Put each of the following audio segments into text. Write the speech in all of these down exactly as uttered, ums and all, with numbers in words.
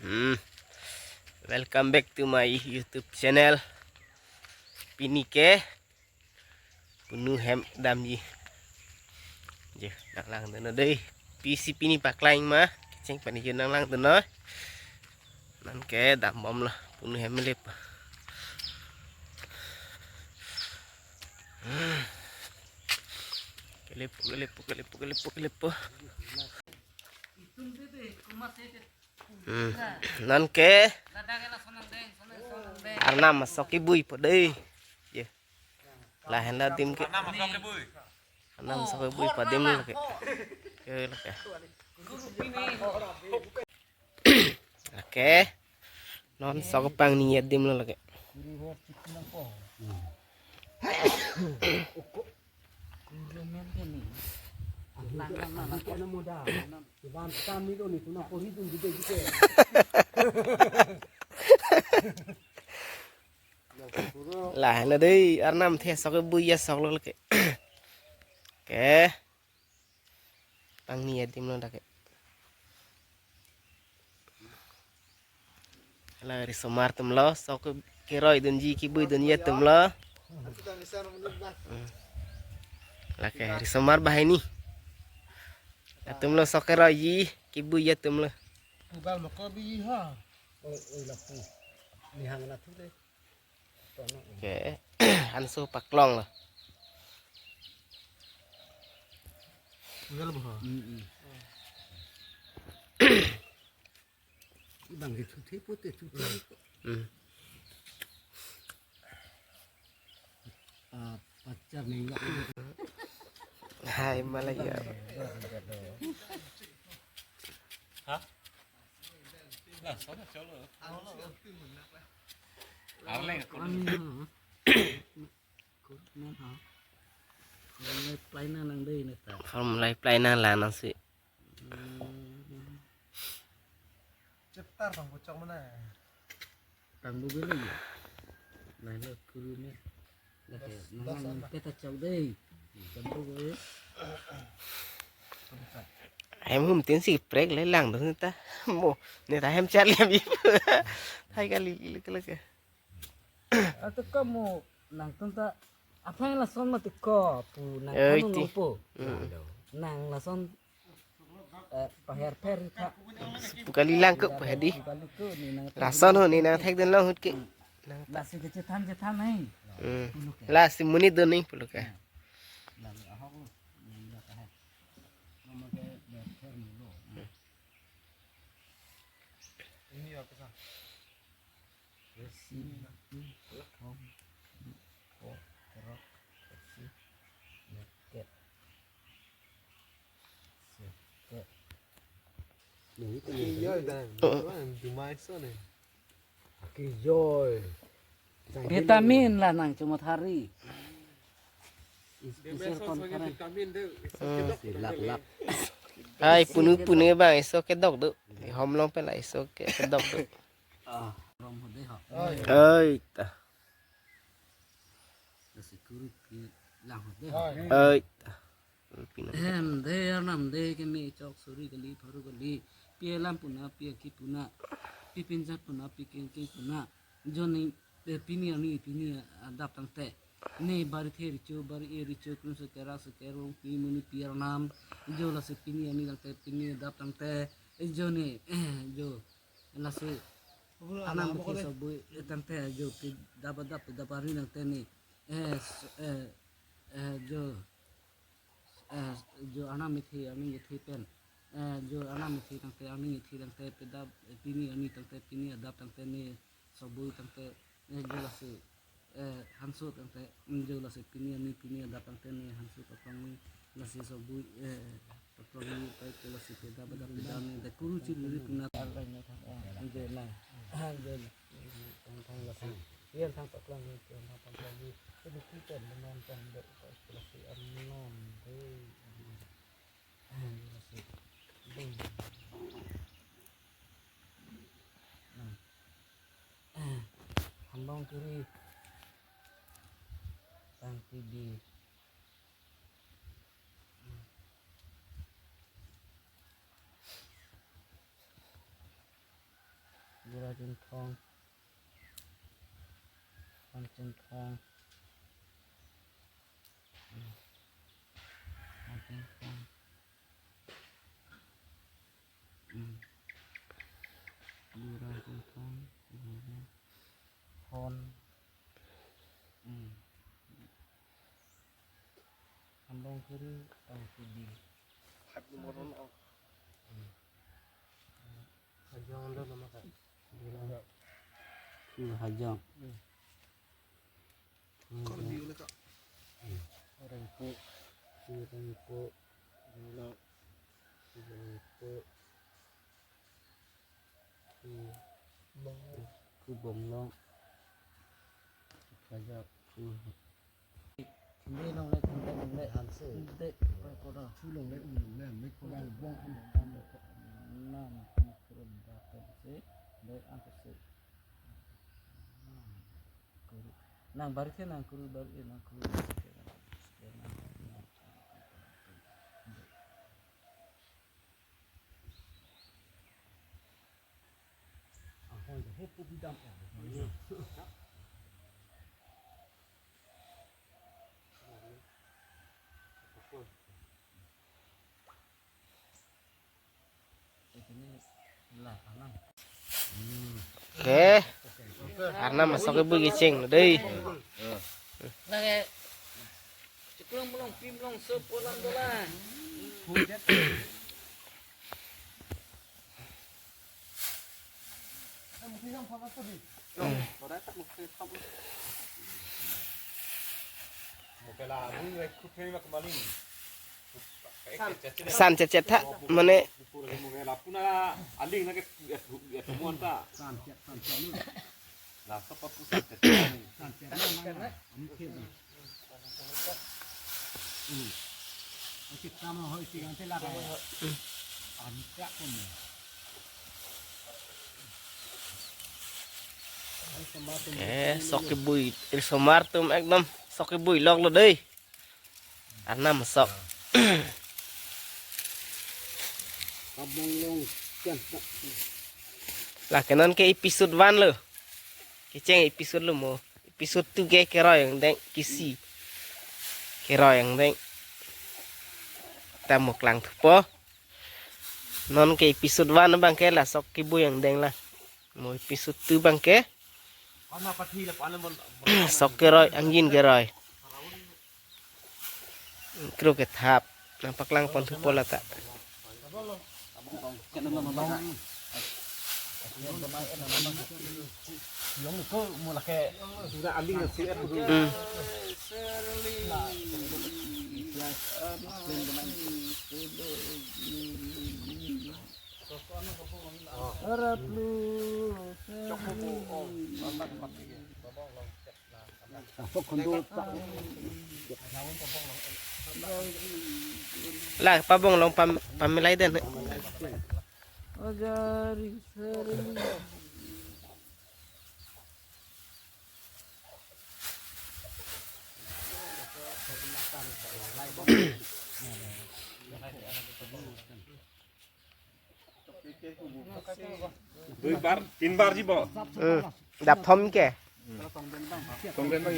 Hmm. Welcome back to my YouTube channel. Pini ke punu hem damji. Je, nanglangdun dei. Pisi pini paklang ma, kecheng pani je nanglangdun. Non ke dambomlo punu hem lip. Hmm. Kelepo, kelepo, kelepo, kelepo, kelepo. Hmm. Non ke arnam asok kebui po dei. Ye. Lahenlo adim ke. Arnam asok kebui po adim lo ke. Ke lo ke. Lake. Non sok pangni adim lo lake. Lahenlo dei, arnam the sok bui asok lo lake. Ke. Pangni adim lo lake. La risomar atum lo, sok keroidunji, kebuidunji atum lo. Hmm. Lake risomar banghini. Atum lo sok keroiji, kebuiji atum lo. Pugal mako bi ha. Oi, oi, lapu. Nihang na thu dei. Ke, hanso paklong lo. Pugal bo ha. Mm, mm. Bang ke thuthe pote thuthe. Hmm. Ah, pacar nengla. Hai, Malaya. Ha? Lah, sana colo. Arleng, aku. Anu, ha? Kurang, ha? Kurang, play nang nang dei neta. Formula play nang la nang si. Hmm. Cetar bang bocok mana? Tang bu beli. Lahenlo kuru me. Lake, das, nang das nang anak. Peta chau dei. Tang bu beli. Hem hum tin si prek le langdun ta. Mo, neta hem char le bi. Thai kali le ke. Atu kamu nangtum ta aphan lason mati ko pu nang. Eh, kanu iti. Nongpo. Mm. Nang lason, eh, paher pher tha. Pu kali lang ko pu hadi. Pu kali ko ni nang. Lason ho ni nang thekdun long ahut ke. Nang ta. Lasi kechethan chethan nai. Hmm. Pulo ke. Lasi monit dun ni pulo ke. Lalu ahok lo. Ni lo ka hai. Nama ke ber pher ni lo. Ini apa sah? Resi, hom, ko, kerok, resi, nyaket, seket. Iya, dan. Oh. Dumai so nih. Oke, joy. Vitamin la nang chomot hari. Special conference. Vitamin deh. Hmm. Lap, lap. Hai, punu, punu bang, eso kedok do. Hom long pela eso ke, kedok do. Ah, rom hode ha. Oi, ta. Security lang hode ha. Oi, ta. Pina. Hem de, arnam de, keme chok suri kali, pharu kali. Pi alam puna, pi akhi puna. Pi pinjat puna, pi kengkeng puna. Joni, eh, pini arni, pini adap tangte. Ne bari the richo, bari e richo, krung se kera se kerong, pi muni pi arnam. Jo lasi pini arni tangte, pini adap tangte. Joni, eh, jo. Lasi anam bukhi sobui, eh, tangte jo pi dap adap, pi dap arni tangte ni. Eh, s-, eh, eh, jo, eh, jo anam mithi, arni mithi pen. Eh, jo anam mithi tangte, arni mithi tangte, pi dap, eh, pini arni tangte, pini adap tangte ni sobui tangte, eh, jo lasi eh, hanso tangte, mm, jo lasi pini arni pini adap tangte ni hanso paklong ni lasi sobui, eh, paklong ni pai ke lasi peda bada peda ni de kuru chiri ri pina. Anjo na, anjo na. Tang tang lasi. Rian tang paklong ni, rian tang paklong ni. Jadi kita dengan tang de lasi anon de. Anjo lasi. Ding. Nah. Handong kiri. Tang T V. Bura Chinthong. An Chinthong. Hmm. An Chinthong. Hmm. Bura Chinthong. Bura. Hon. Hmm. Andong kiri, tang kiri. Hat moron oh. Hmm. Hajong lo nama kak. Hmm, hajong. Hmm. Hajong. Rengpo. Hmm, rengpo. Rengpo. Rengpo. Hmm. Kubonglong. Hajong. Hmm. Thinde longle, thinde longle. Hanse. Thinde, koi koda. Thu longle, u longle, me koda, bong an, an. Nam, kurun, dapen se. Dei an se. Nang kuru. Nang bari the, nang kuru, bari, nang kuru. Oke. Arnam masok ibu gicing dei. Lagi. Ciklong belong, pim belong, sepolan dola. San chet chet tha, mane. Eh, sok kebui, insomar atum ekdom sok kebui lok lo dei. Arnam sok. Lah, ke non ke episode one lo. Kecheng episode lo mo. Episode two ke keroi angdeng kisi. Keroi angdeng. Ta mo klang thupo. Non ke episode one abang ke la sok kebui angdeng la. Mo episode two abang ke sok keroi, angjin keroi. Kro kethap. Nangpaklang pon thupo lata. Hmm. La pabonglong pam, pamilai den. Dui bar, tin bar ji bo. Hmm. Dap thom ke. Tongden bang.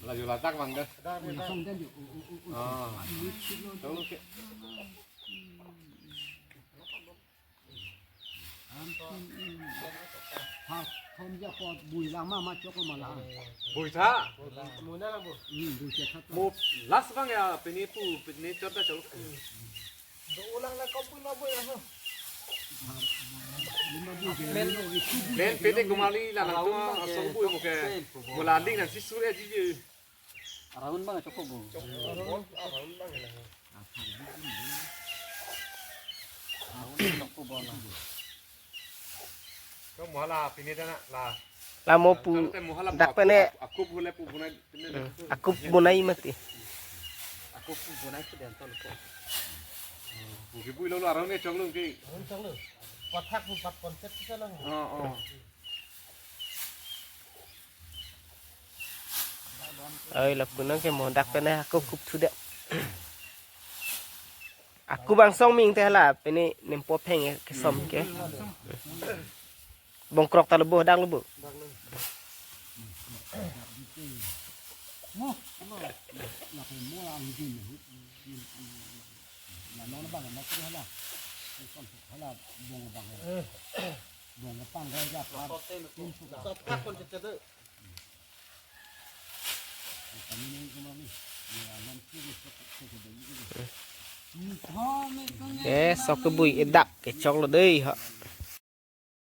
Laju latak bang deh. Ah. Tahu ke? Bui tha. Mo last bang ya, pini pu, pini chot ta chalo. Len pete kumali la nang tua asong bui mo ke. Mo la ling nang si sur e ji ji. Araun bang chokpo bo. Araun bang la. Araun chokpo bo la. Ko mo hala pini dana la. La mo pu. Te mo hala dak pu, pene. Aku pu le pu bunai pini. Hmm. Aku bunai mati. Aku pu bunai ke dan tol ko. Bu ki bu lo lo araun e chok lo ki. Araun chok lo. Pathak bu pat konsep kita lang. Oh, oh. Oi, lapu nang ke mo dak pen ako kup thu det. Aku bang song ming te hala, pini nempo pheng ke som ke. Bongkrok ta lo bo, dak lo bo. Eh, sok kebui edak kechok lo dei ha.